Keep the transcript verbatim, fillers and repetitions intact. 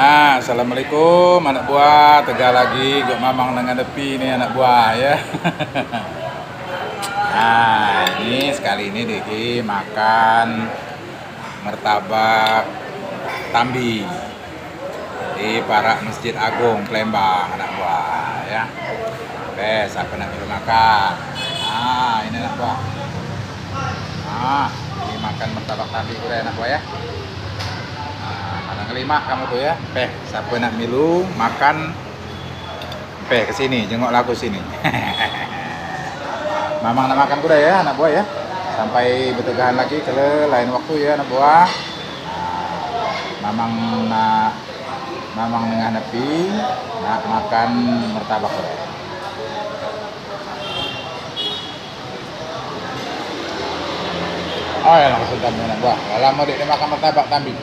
Ah, assalamualaikum anak buah. Tegal lagi gok mamang dengan depi ni anak buah ya. Ah, ini sekali ini Diki makan martabak tambi di parak Masjid Agung Palembang anak buah ya. Bes, siapa nak milu makan? Ah, ini anak buah. Ah, ini makan martabak tambi gule anak buah ya. Ah, makan kelima kamu tuh ya. Beh, siapa nak milu makan? Beh, ke sini, jengok laku sini. Mamang nak makan gule ya anak buah ya. Sampai betegahan lagi ke lain waktu ya anak buah. Mamang nak Mamang nengah nepi nak makan martabak goreng. Oh ya, langsung tamu nak buah. Lama dik dia makan martabak tambi.